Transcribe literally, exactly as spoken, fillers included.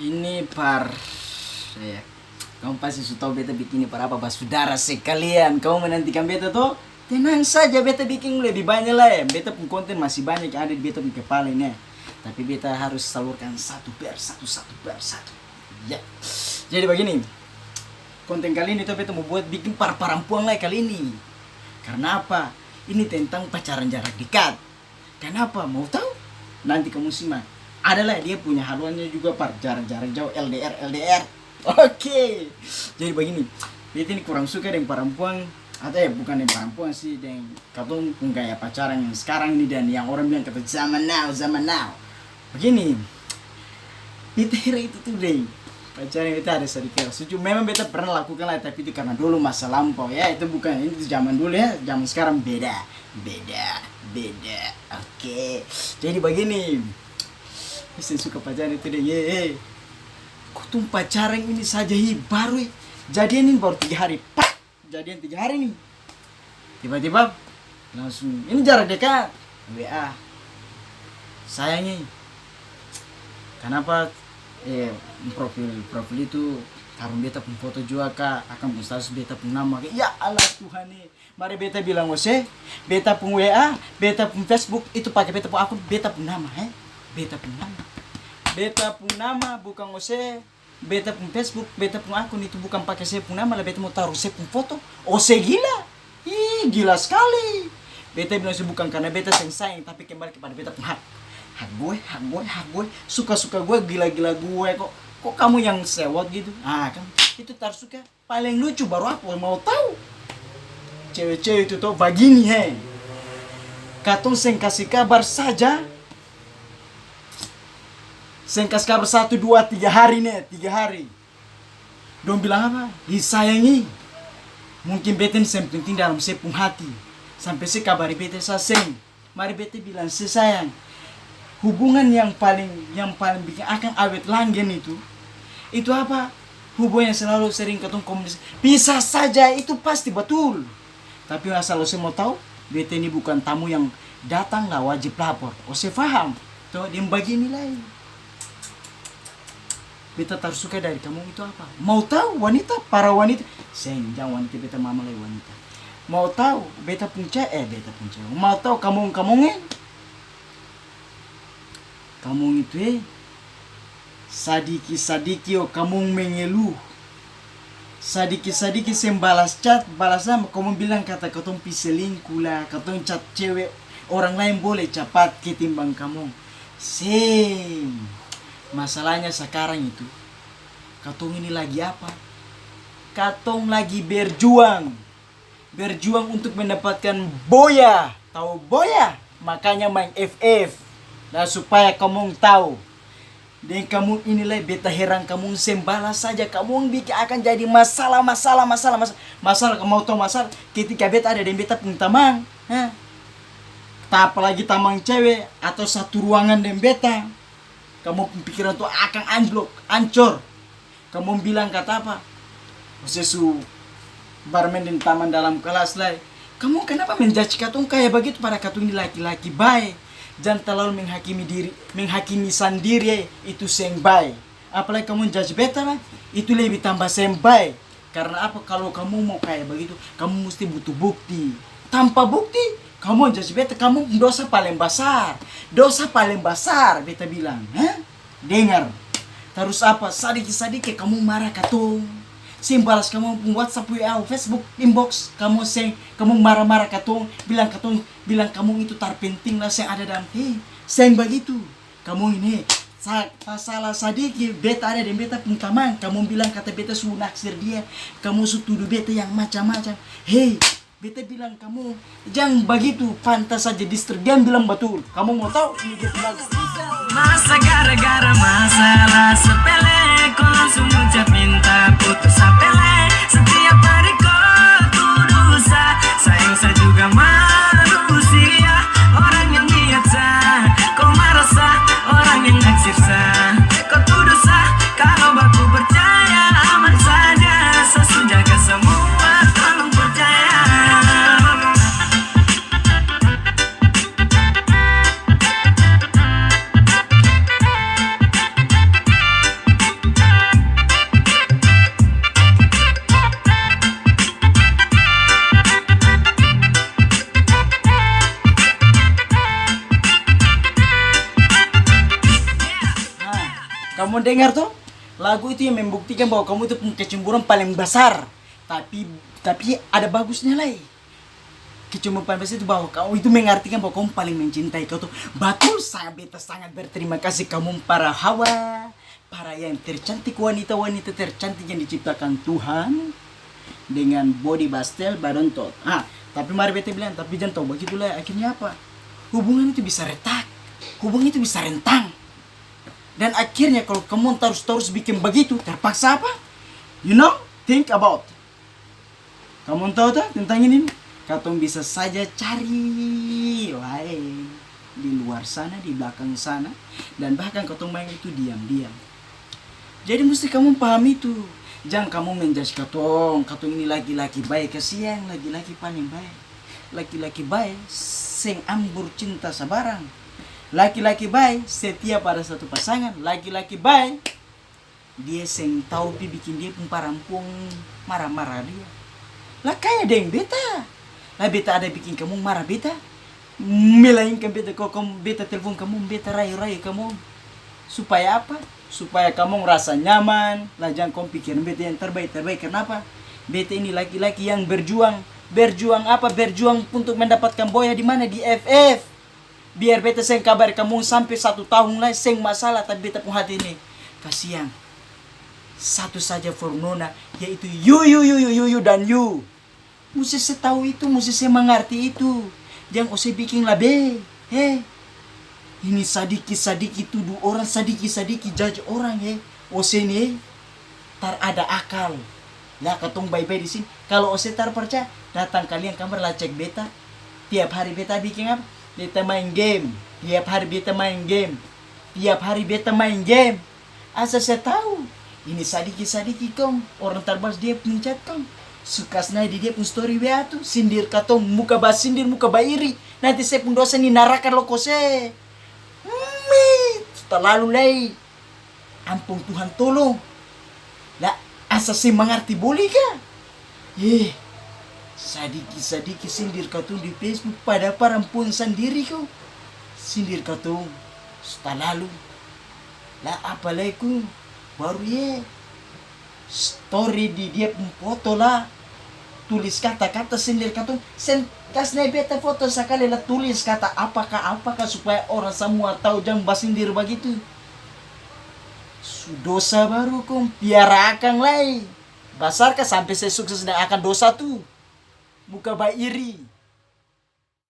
Ini par, ya, kamu pasti su tau beta biking ini par apa, basudara sekalian. Kamu menantikan beta to? Tenang saja, beta biking lebih banya lai. Beta pung konten masih banya yang ada di beta pung kepala ini. Tapi beta harus salurkan satu per satu, satu per satu. Ya. Jadi bagini, konten kali ini to beta mo buat biking par parampuang lai kali ini. Karna apa? Ini tentang pacaran jarak dekat. Kanapa? Mau tau? Nanti kamu simak. Ada lai dia punya haluannya juga par jarak-jarak jauh, L D R, L D R. Oke. Jadi bagini, beta ini kurang suka deng parampuang, atau, eh, bukan deng parampuang sih, deng katong pung gaya pacaran yang skarang ini dan yang orang bilang kata zaman now, zaman now. Bagini, beta heran itu tuh deng pacaran beta ada sadiki rasa jua. Memang beta pernah lakukan lah, tapi itu karna dolo masa lampau ya, itu bukan, itu zaman dulu ya, zaman skarang beda, beda, beda. Oke, jadi bagini, beta seng suka pacaran itu deng, ye, ye. Kotong pacaran ini saja hi, baru, eh, jadian ini baru tiga hari, pak. Jadian tiga hari ni. Tiba-tiba langsung, ini jarak dekat, W A. "Sayang e, kanapa, eh, profil, profil itu tarung beta pung foto jua ka? Akang pung status beta pung nama ka?" Ya Allah Tuhan e, mari beta bilang ose, beta pung W A, beta pung Facebook itu pake beta pung akun, beta pung nama e, beta pung nama. Beta pung nama bukang ose, beta pung Facebook, beta pung akun itu bukang pake se pung nama, la beta mo taru se pung foto. Ose gila? Ih, gila skali. Beta bilang se bukang karna beta seng sayang, tapi kembali kepada beta pung hak. Hak gue, hak gue, hak gue. Suka-suka gue, gila-gila gue. Kok, kok kamu yang sewot gitu? Ah, kan itu tar suka. Paling lucu baru apa? Mau tau? Cewe-cewe itu to bagini he. Katong seng kasi kabar saja. Seng kas kabar satu, dua, tiga hari ne, tiga hari. Dong bilang apa? "Hi sayang i, mungkin beta ni seng penting dalam se pung hati, sampe se kabari beta sa seng." Mari beta bilang se sayang, hubungan yang paling, yang paling biking akang awet langgeng itu, itu apa? Hubungan yang selalu sering katong komunikasi. Bisa saja itu pasti batul. Tapi asal ose mo tau, beta ini bukang tamu yang datang la wajib lapor. Ose faham? To, deng bagini lai. Beta tar suka dari kamong itu apa? Mau tau wanita, para wanita? Seng, jang wanita, beta mama lai wanita. Mau tau beta pung ce-, eh, beta pung cewe. Mau tau kamong-kamong e? Kamong itu e, sadiki-sadiki o kamong mengeluh. Sadiki-sadiki seng balas cat, balas nama, kamong bilang kata katong pi selingkuh la, katong cat cewe orang laeng boleh capat ketimbang kamong. Seng. Masalahnya sakarang itu, katong ini lagi apa? Katong lagi berjuang. Berjuang untuk mendapatkan boya. Tau boya? Makanya maeng F F. Nah, supaya kamong tau. Deng kamong ini lai beta heran, kamong seng balas saja, kamong biking akang jadi masalah, masalah, masalah, masalah. Masalah, kamong tau masalah, ketika beta ada deng beta pung tamang, ha? Apalagi tamang cewe atau satu ruangan deng beta, kamong pung pikiran tu akang anjlok, ancor. Kamong bilang kata apa? Ose su barmaeng deng tamang dalam kelas lai. Kamong kanapa menjudge katong kaya bagitu, padahal katong ini laki-laki bae. Jang talalu menghakimi diri, menghakimi sandiri e, itu seng bae. Apalagi kamong judge beta lai, itu lebi tamba seng bae. Karna apa? Kalu kamong mo kaya bagitu, kamong musti butuh bukti. Tanpa bukti, kamong judge beta, kamong pung dosa paleng basar. Dosa paleng basar, beta bilang, ha? Dengar. Tarus apa? Sadiki-sadiki kamong mara katong. Seng balas kamong pung WhatsApp, W A, Facebook, inbox. Kamong seng, kamong mara-mara katong. Bilang katong, bilang kamong itu tar penting la, seng ada dalam. Hei, seng bagitu. Kamong ini, sa-, tasala sadiki, beta ada deng beta pung tamang. Kamong bilang kata beta su naksir dia. Kamong su tudu beta yang macam-macam. Hei, beta bilang kamong, jang bagitu, pantas saja distrik. Dia bilang batul. Kamong mo tau? Ini dia bilang. Masa gara-gara masalah sepele, ko langsung ucap minta putus, sapele. Setiap hari ko tuduh sa, sayang sa juga manusia. Orang yang niat sa, ko marah sa. Orang yang naksir sa, ko tuduh sa. Kalau baku percaya, aman saja. Sa su jaga semua, tolong percaya. Kamu dengar to? Lagu itu yang membuktikan bahwa kamu itu pung kecemburuan paling basar. Tapi, tapi ada bagusnya lai. Kecemburuan paling basar itu bahwa kamu itu mengartikan bahwa kamu paling mencintai kau to. Batul sangat, beta sangat berterima kasih kamu para Hawa, para yang tercantik, wanita-wanita tercantik yang diciptakan Tuhan dengan body bastel, badan tot. Ah, tapi mari beta bilang, tapi jang tau bagitu lai, akhirnya apa? Hubungan itu bisa retak, hubungan itu bisa rentang. Dan akhirnya kalau kamu tarus-tarus bikin bagitu, terpaksa apa? You know? Think about. Kamu tau to tentang ini? Katong bisa saja cari laeng di luar sana, di blakang sana, dan bahkan katong maeng itu diam-diam. Jadi musti kamu paham itu. Jang kamu menjudge katong, katong ini laki-laki bae, kasiang laki-laki paling bae. Laki-laki bae seng ambur cinta sabarang. Laki-laki bae setia pada satu pasangan. Laki-laki bae dia seng tau pi biking dia pung parampuang mara-mara dia. La kaya deng beta. La beta ada biking kamong mara beta? Melainkan beta kalo kam-, beta telpon kamong, beta rayu-rayu kamong. Supaya apa? Supaya kamong rasa nyaman, la jang kong pikirin beta yang terbaik-terbaik. Karna apa? Beta ini laki-laki yang berjuang. Berjuang apa? Berjuang untuk mendapatkan boya di mana? Di F F. Biar beta seng kabar kamong sampe satu tahun lai, seng masalah, tapi beta pung hati ini, kasiang. Satu saja for nona, yaitu you, you, you, dan you. Musti se tau itu, musti se mangarti itu. Jang ose biking labe, he. Ini sadiki-sadiki tudu orang, sadiki-sadiki judge orang, he. Ose ni, he. Tar ada akal. La katong bae-bae di sini. Kalo ose tar parcaya, datang kaliang kamar la cek beta. Tiap hari beta biking apa? Beta maeng game. Tiap hari beta maeng game. Tiap hari beta maeng game. Asa se tau. Ini sadiki-sadiki kong. Orang tar balas dia pung chat kong. Su kas nae di dia pung story W A tu. Sindir katong. Muka basindir, muka bairi. Nanti se pung dosa ni naraka loko se. Mi, talalu lai. Ampong Tuhan tolong. La asa seng mangarti boleh ka? Eh, sadiki-sadiki sindir katong di Facebook, pada parampuang sandiri ko. Sindir katong, su talalu. La apalai ko, baru ye. Story di dia pung foto la tulis kata-kata sindir katong, seng kas nae beta foto sakali la tulis kata apa ka, apa ka, supaya orang samua tau jang basindir bagitu. Su dosa baru kong piara akang lai. Basar ka sampe se sukses deng akang dosa tu. Muka bairi.